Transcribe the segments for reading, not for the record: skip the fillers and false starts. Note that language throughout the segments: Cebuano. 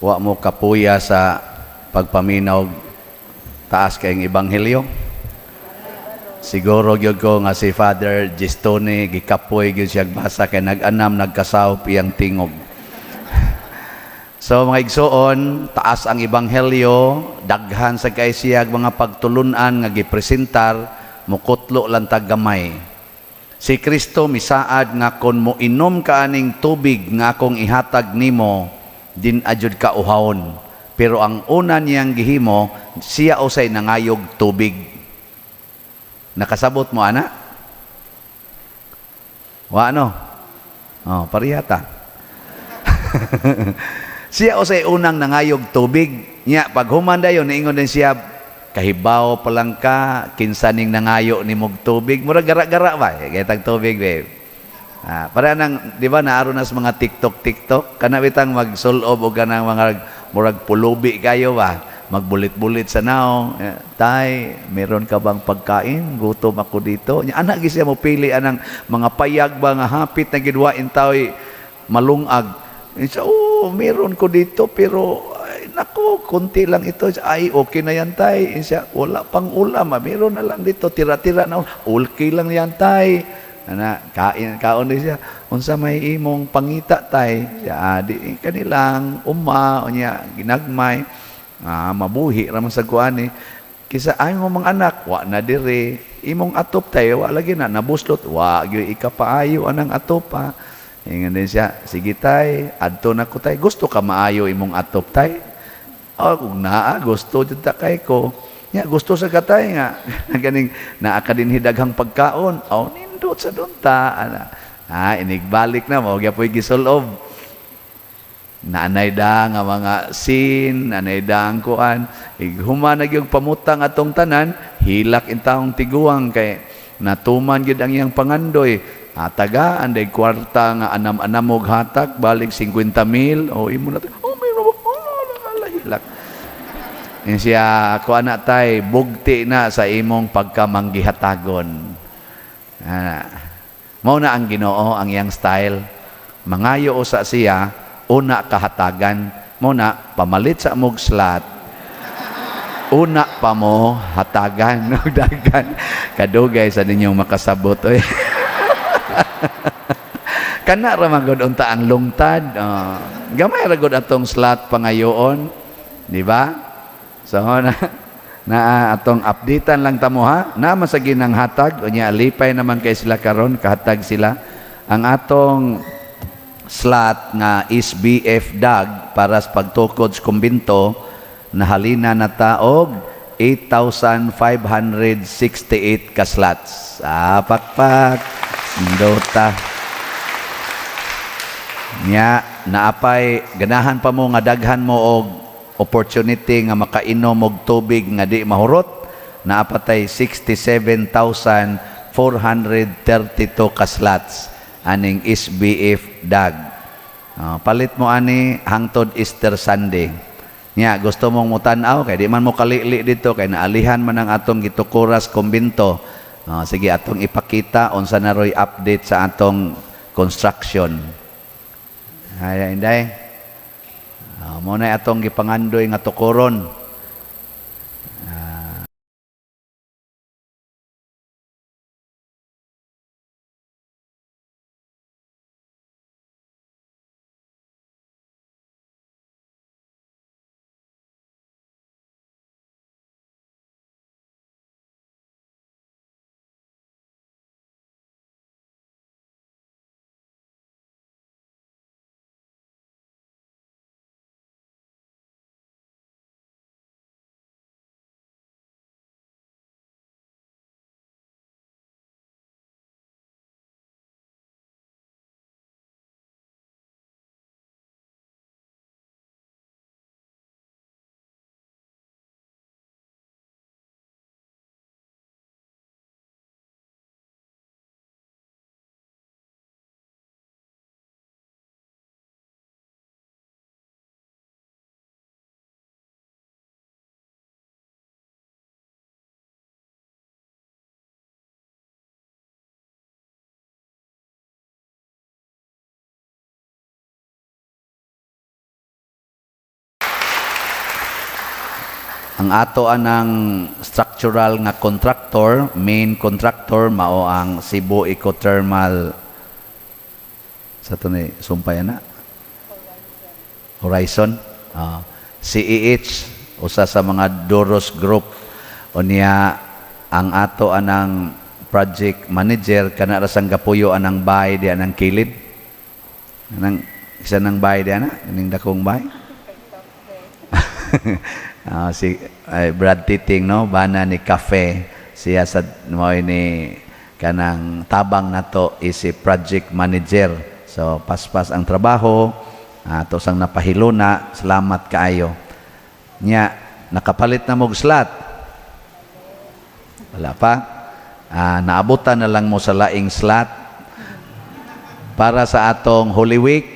Wa mo kapuya sa pagpaminaw, taas kayong ebanghelyo. Siguro gyud ko nga si Father Gistone gikapoy gyud siya basa kay nag-anam, nagkasawp iyang tingog. So mga igsoon, taas ang ebanghelyo, daghan sa kay siya mga pagtulunan nga gipresentar, mukutlo lang tag gamay. Si Kristo misaad nga kon mo inom ka aning tubig nga akong ihatag nimo, din ajud ka uhawon. Pero ang una niyang gihimo, siya usay nangayog tubig. Nakasabot mo ana? Wa no? Oh, parihata. Siya usay unang nangayog tubig. Nya pag human dayon, niingon din siya, "Kahibaw pa lang ka kinsa ning nangayo nimog tubig." Murag gara-gara ba? Gaytag tubig, babe. Ah, para nang, di ba, naaro na sa mga TikTok TikTok kana bitang magsulob og kanang mga murag pulubi kayo ba, magbulit-bulit sa naong, eh, "Tay, meron ka bang pagkain? Gutom ako dito." Nya anak gi siya mo pili anang mga payag ba nga hapit na gidwa taoy malungag. Siya, "Oh, meron ko dito pero ay, nako, konti lang ito." "Ay, okay na yan, tay." Siya, "Wala pang ulam. Ah. Meron na lang dito, tira-tira na. Okay lang yan, tay." Ana, kain, kaon din siya. "Unsa may imong pangita, tay?" Siya, "Ah, di kanilang uma, unya ginagmay." "Ah, mabuhi ra man sa kuan eh. Kisa ay mo mga anak, wa na dire. Imong atop, tay, wa lagi na nabuslot, wa gyud ikapaayo anang atop pa." Ingon din siya, "Sige tay, adto na ko, tay. Gusto ka maayo imong atop, tay?" "Oh, kung naa, gusto jud ta kay ko." "Nya gusto sa katay nga ganing naa ka din daghang pagkaon." "Oh, nindot sa dunta." Ana. Ah, inigbalik na mo gyapoy gisulob. Naanay da nga mga sin, nanay da ang kuan. Ighuman na gyud pamutang atong tanan, hilak in taong tiguang kay natuman gyud ang iyang pangandoy. Hataga, anday kwarta nga anam-anam og hatag, balik 50 mil, o imo na, oh, may oh, la, hilak. Yan siya, kuan na tay, bugti na sa imong pagkamanggihatagon. Ah, mao na ang Ginoo, ang iyang style. Mangayo usa siya, una kahatagan. Mao na, pamalit sa mog slot, una pa mo hatagan og daghan. Kadugay sa ninyong makasabot oy. Kana ra man gud unta ang lungtad. Oh, gamay ra gud atong slot pangayoon, di ba? So na na atong updatean lang tamo ha. Na man sa ginang hatag unya, lipay naman kay sila karon, kahatag sila. Ang atong slot nga SBF DAG para sa pagtukod sa kumbinto, nahalina na taog 8,568 ka slots. Ah, pakpak. Ndota. Nya, naapay ganahan pa mo nga daghan mo og opportunity nga makainom og tubig nga di mahurot, naapatay 67,432 ka slots aning SBF DAG. Ah, palit mo ani hangtod Easter Sunday. Nya gusto mong mutan-aw kay di man mo kalili dito kay naalihan man ang atong gitukuras kumbinto. Ah, sige, atong ipakita unsa na roy update sa atong construction. Ay, inday. Ah, mo na atong gipangandoy nga tukuron. Ang ato anang structural nga contractor, main contractor, mao ang Cebu Ecothermal sa to ni sumpay na Horizon, CEH, usa sa mga Doros Group. Unya ang ato anang project manager, kana ra sang gapuyo anang bahay di anang kilid, anang isa nang bahay di ana kaning dakong bahay. Si ay, Brad Titing, no, bana ni Cafe siya sa mao ni kanang tabang nato is si project manager. So paspas ang trabaho ato sang napahiluna. Salamat kaayo. Nya nakapalit na mog slot? Wala pa. Naabutan na lang mo sa laing slot para sa atong Holy Week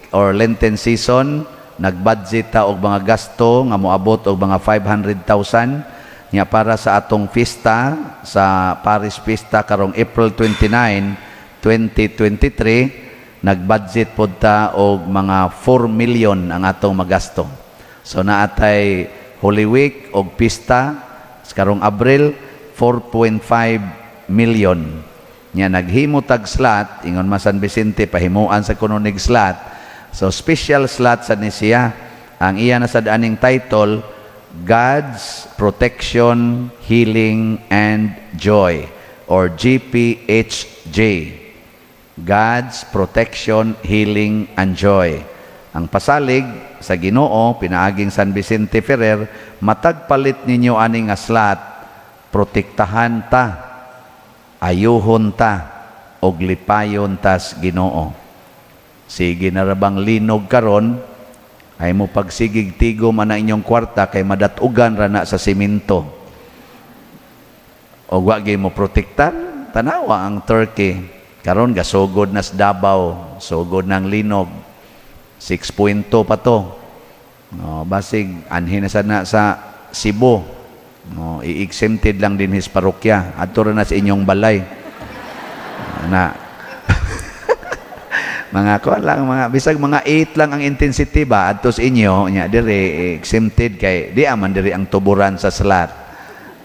or Lenten season. Nagbudget ta og mga gasto nga moabot og mga 500,000. Nya para sa atong fiesta sa Parish Fiesta karong April 29, 2023, nagbudget pod ta og mga 4 million ang atong magasto. So naatay Holy Week og pista karong Abril, 4.5 million. Nya naghimo tag slot, ingon man San Vicente, pahimuan sa kuno nig slot. So special slot sa ni siya. Ang iya na sad aning title, God's Protection, Healing and Joy or GPHJ. God's Protection, Healing and Joy. Ang pasalig sa Ginoo pinaaging San Vicente Ferrer, matag palit ninyo ani nga slot, protektahan ta, ayuhon ta, og lipayon tas Ginoo. Sige na ra bang linog karon, ay mo pagsigig tigom ana inyong kwarta kay madatugan ra na sa simento. O wa gyud mo protektar, tanawa ang Turkey. Karon gasugod na sa Davao, sugod ng linog. 6.2 pa to. No, basig anhi na sad na sa Cebu. No, i-exempted lang din his parokya. Adto ra na sa inyong balay. Na mga kuan lang, mga bisag mga 8 lang ang intensity ba adto sa inyo, nya dire exempted kay di aman diri ang tuburan sa slot.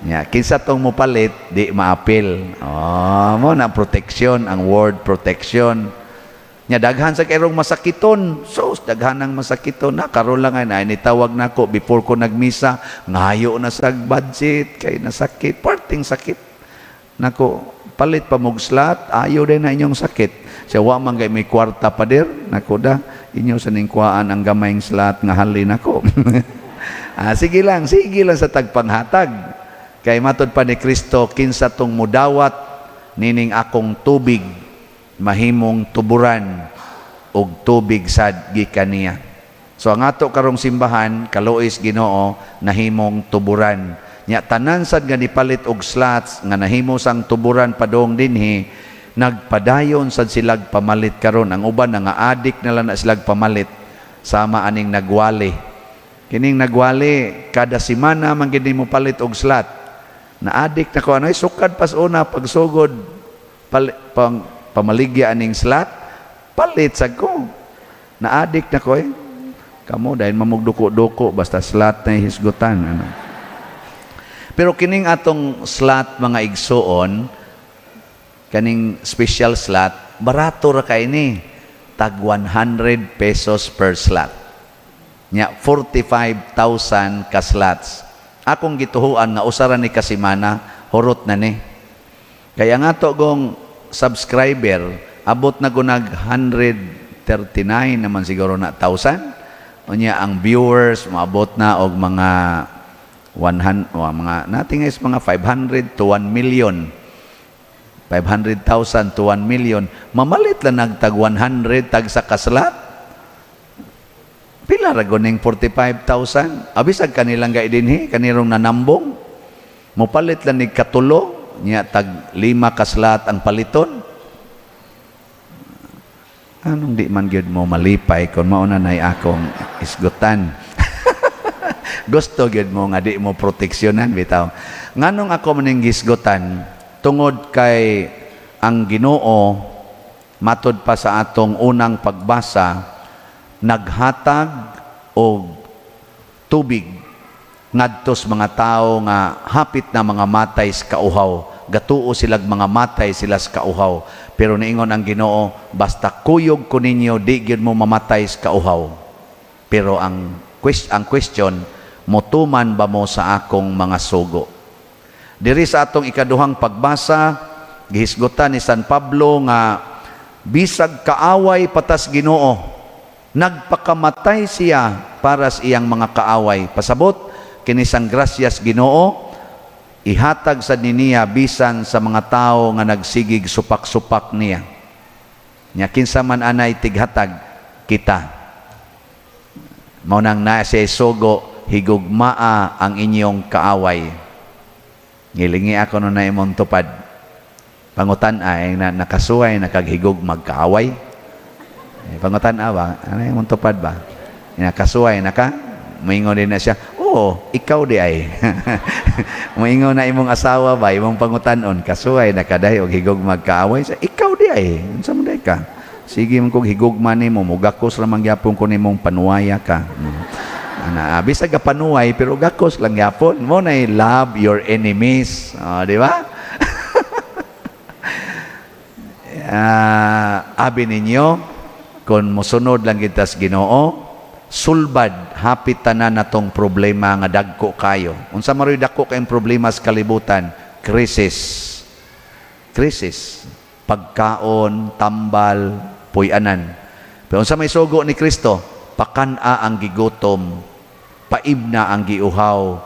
Nya kinsa tong mopalit, di maapil. Oh, mo na protection, ang word protection. Nya daghan sa kayrong masakiton. So daghan ang masakiton na karon lang ay nitawag nako before ko nagmisa, ngayo na sa budget kay nasakit, parting sakit. Nako, palit pa mog slot, ayo din na inyong sakit. Siya wa man kay may kwarta, pader. Nako da, inyo sa ning kuhaan ang gamayng slot nga halin nako. Sige lang sa tagpanghatag. Kay matod pa ni Kristo, kinsa tong mudawat nining akong tubig, mahimong tuburan og tubig sad gikan niya. So ang ato karong simbahan, kaluoy Ginoo, nahimong tuburan. Nya tanan sad nga nipalit og slots nga nahimo sang tuburan padong dinhi, nagpadayon sad silag pamalit karon. Ang uban nga adik na lang na silag pamalit, sama aning nagwali. Kining nagwali, kada semana man gid mo palit og slot. Na-addict na ko ano, sukad pas una pagsugod pang pamaligya aning slot, palit sad ko. Na-addict na ko eh. Kamo dahil mamugduko-duko basta slot na hisgutan, ano. Pero kining atong slot, mga igsuon, kaning special slot, barato ra kay ni. Tag 100 pesos per slot. Nya 45,000 ka slots. Akong gituhuan nga usa ra ni ka semana, hurot na ni. Kaya nga to gong subscriber, abot na gunag 139 naman siguro na thousand. Unya ang viewers maabot na og mga 100 o mga nating is mga 500 to 1 million. 500,000 to 1 million. Mamalit lang nagtag 100 tag sa ka-slot. Pila ra guning 45,000? Abisag kanilang gay dinhi, kanirong nanambong. Mopalit lang ni katulo, nya tag 5 ka slot ang paliton. Anong di man gyud mo malipay kung mao na nay akong isgutan? Gusto gyud mo nga di mo proteksyonan bitaw. Nganong ako maning gisgutan? Tungod kay ang Ginoo, matod pa sa atong unang pagbasa, naghatag og tubig Ngadtos mga tao nga hapit na mga matay sa kauhaw. Gatuo silag mga matay sila sa kauhaw. Pero niingon ang Ginoo, "Basta kuyog ko ninyo, di gyud mo mamatay sa kauhaw." Pero ang question, motuman ba mo sa akong mga sugo? Diri sa atong ikaduhang pagbasa, gihisgutan ni San Pablo nga bisag kaaway pa tas Ginoo, nagpakamatay siya para sa iyang mga kaaway. Pasabot, kinisang grasyas Ginoo, ihatag sa niya bisan sa mga tao nga nagsigig supak-supak niya. Nya kinsa man anay tighatag? Kita. Mao nang naa siya sugo, "Higugmaa ang inyong kaaway." Ngilingi ako no na imong tupad. Pangutan ay na nakasuway na kag higugmag kaaway. Eh, pangutan ba? Ano imong tupad ba? Nakasuway na ka? Moingon din na siya, "Oo, ikaw diay." Moingon na imong asawa ba, imong pangutanon, "Kasuway na ka day og higugmag kaaway?" Sa, "Ikaw diay. Unsa man day ka? Sige man kog higugma nimo, mugakos ra man gyapon ko nimong panuwaya ka." Ana, bisag ka panuway pero gakos lang gyapon. Mao na love your enemies. Oh, di ba? Abi ninyo, kung mosunod lang kita sa Ginoo, sulbad hapit tanan natong problema nga dagko kayo. Unsa maroy dako kayong problema sa kalibutan? Krisis. Krisis. Pagkaon, tambal, puy-anan. Pero unsa may sugo ni Kristo? Pakan-a ang gigutom, paimna ang giuhaw,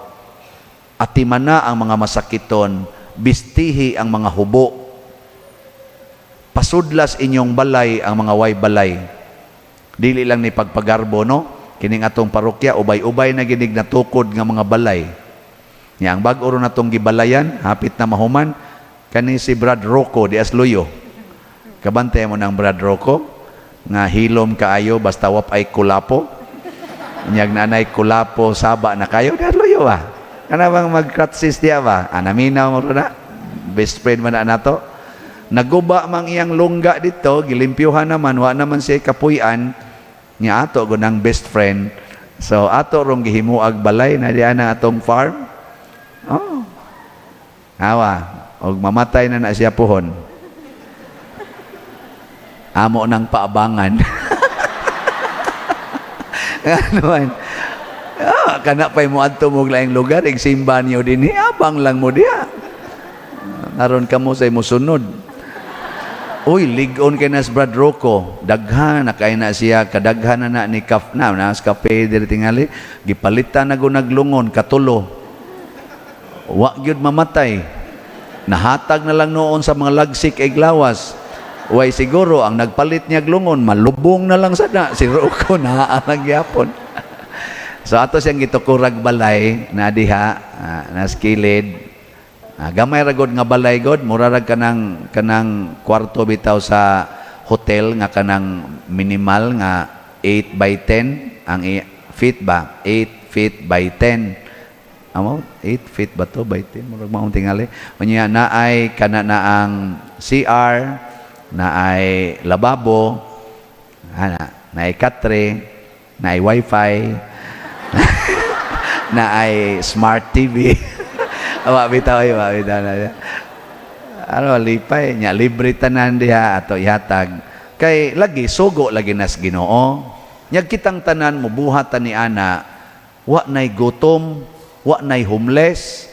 atimana ang mga masakiton, bistihi ang mga hubo, pasudlas inyong balay ang mga way balay. Dili lang ni pagpagarbo, no? Kining atong parokya, ubay-ubay na ginig natukod nga mga balay. Nya ang bag-o ro natong gibalayan, hapit na mahuman, kani si Brad Rocco di Asluyo. Kabantay mo ng Brad Rocco nga hilom kaayo basta wap ay kulapo. Nyag nanay kulapo saba na kayo di Asluyo ba? Kana bang magkratsis diya ba? Anaminaw mo na. Best friend man na nato. Naguba mang iyang lungga dito, gilimpyuhan naman, wa naman siya kapuy-an, niya ato gunang best friend. So ato rong gihimuag balay na diya na atong farm. Oh. Awa, og mamatay na na siya puhon. Amo nang paabangan. Ano man? Ah, kana pa'y mo adto mo laing lugar, igsimba niyo din, abang lang mo diha. Aron kamo sa musunod. Uy, ligon kay nas Brad Rocco. Daghan na kay na siya, kadaghan na na ni kaf na nas kape diri tingali, gipalitan na go naglungon katulo. Wa gyud mamatay. Nahatag na lang noon sa mga lagsik ay glawas. Way siguro ang nagpalit niya lungon, malubong na lang sada si Rocco naa lang gyapon. So ato siyang gitukurag balay na diha nas kilid. Gamay ra god nga balay god, mura rag kanang kwarto bitaw sa hotel nga kanang minimal nga 8 by 10 ang feet ba? 8 feet by 10. Amo 8 feet ba to by 10, murag maong tingali. Unya naay kana na ang CR, naay lababo, ana, naay katre, naay wifi, naay smart TV. Awa bitaw ay, wa bitaw na. Ano lipay nya, libre tanan diha ato ihatag. Kay lagi sugo lagi nas Ginoo. Nya kitang tanan mo buhatan ni ana, wa nay gutom, wa nay homeless,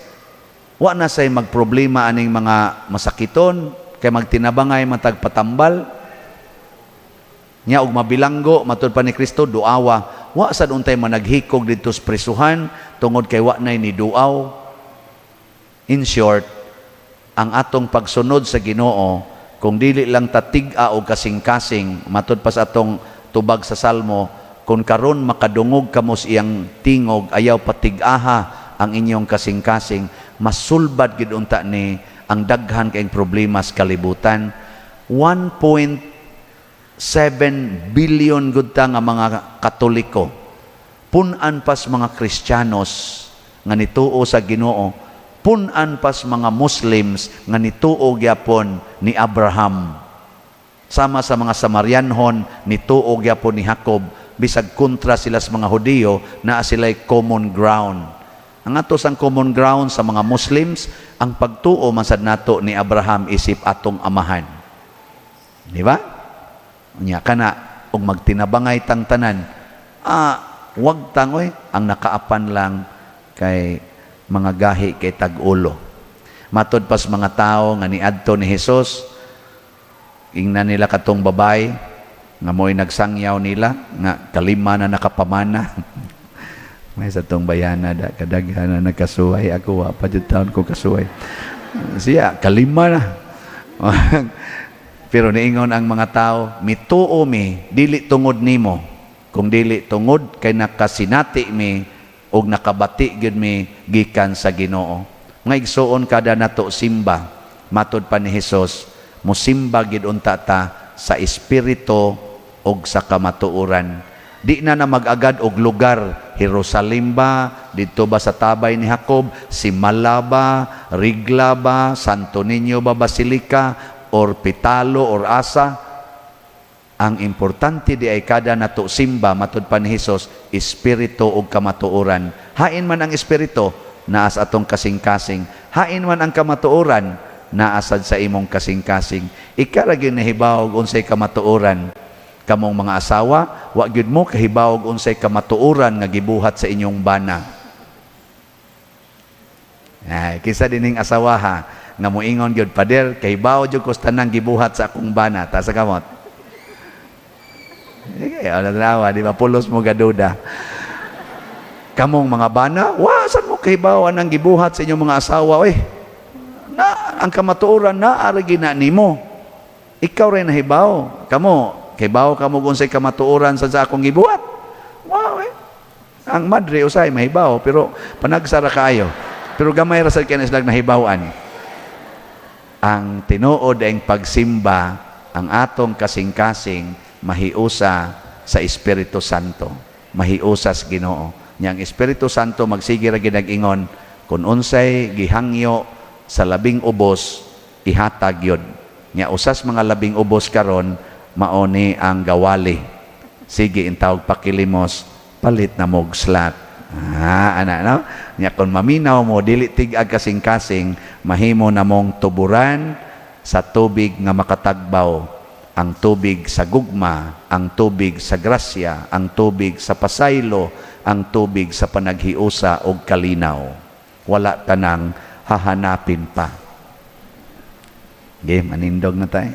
wa na say magproblema aning mga masakiton kay magtinabangay matag patambal. Nya og mabilanggo matud pa ni Kristo, duawa. Wa sad untay managhikog didto sa presuhan tungod kay wa nay ni duaw. In short, ang atong pagsunod sa Ginoo, kung dili lang tatig-a o kasing-kasing, matud pa sa atong tubag sa Salmo, "Kung karon makadungog kamo sa iyang tingog, ayaw patig-aha ang inyong kasing-kasing," masulbad gid unta ni ang daghan kayong problema sa kalibutan. 1.7 billion gud ta nga mga Katoliko. Pun-an pas mga Kristiyanos nga nituo sa Ginoo, pun-an pas mga Muslims nga nituo gyapon ni Abraham. Sama sa mga Samarianhon, nituo gyapon ni Jacob, bisag kontra sila sa mga Hudiyo, naa sila'y common ground. Ang ato sang common ground sa mga Muslims, ang pagtuo man sad nato ni Abraham isip atong amahan. Di ba? Nya kana og magtinabangay tang tanan, wag tangoy ang nakaapan lang kay mga gahi kay tag-ulo. Matod pas mga tao nga niadto ni Hesus, ingnan nila katong babay nga mo'y nagsangyaw nila nga kalima na nakapamana. May sa tong bayana da kadaghan na nagkasuway, ako wa pa jud taon ko kasuway. Siya kalima na. Pero niingon ang mga tao, "Mituo mi dili tungod nimo, kung dili tungod kay nakasinati mi og nakabati gyud mi gikan sa Ginoo." Mga igsuon, kada nato simba, matod pa ni Hesus, musimba gid unta ta sa espiritu og sa kamatuoran. Di na na mag-agad og lugar, Jerusalem ba, didto ba sa tabay ni Jacob, Simala ba, Rigla ba, Santo Niño ba Basilica, or Pitalo or asa. Ang importante di ay kada nato simba, matud pa ni Hesus, espiritu ug kamatuoran. Hain man ang espiritu, naa sa atong kasing-kasing. Hain man ang kamatuoran, naa sad sa imong kasing-kasing. Ika ra gyud nahibaw og unsay kamatuoran. Kamong mga asawa, wa gyud mo kahibaw og unsay kamatuoran nga gibuhat sa inyong bana. Ay, kinsa dining asawa ha, nga moingon gyud, "Pader, kahibaw jud ko sa tanang gibuhat sa akong bana"? Taas sa kamot. Eh, wala na, di ba? Pulos mo gaduda. Kamong mga bana, wa sad mo kahibaw ang gibuhat sa inyong mga asawa, oy. Na ang kamatuoran na ara na nimo. Ikaw rin nahibaw. Kamo, kahibaw kamo kung unsay kamatuoran sa akong gibuhat. Wow, eh. Ang madre usay mahibaw, pero panagsara kaayo. Pero gamay ra sad kay na sila nahibawan. Ang tinuod ang pagsimba, ang atong kasing-kasing mahiusa sa Espiritu Santo. Mahiusa sa Ginoo. Nya ang Espiritu Santo magsige ra ginag-ingon kung unsay gihangyo sa labing ubos, ihatag yun. Nya usas mga labing ubos karon mao ni ang gawali. Sige intawag pakilimos, palit na mog slot. Ah, ana no? Nya kung maminaw mo dili tig-ag kasing-kasing, mahimo na mong tuburan sa tubig nga makatagbaw, ang tubig sa gugma, ang tubig sa grasya, ang tubig sa pasaylo, ang tubig sa panaghiusa og kalinaw. Wala tanang hahanapin pa. Game, manindog na tayo.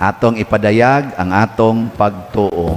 Atong ipadayag ang atong pagtuo.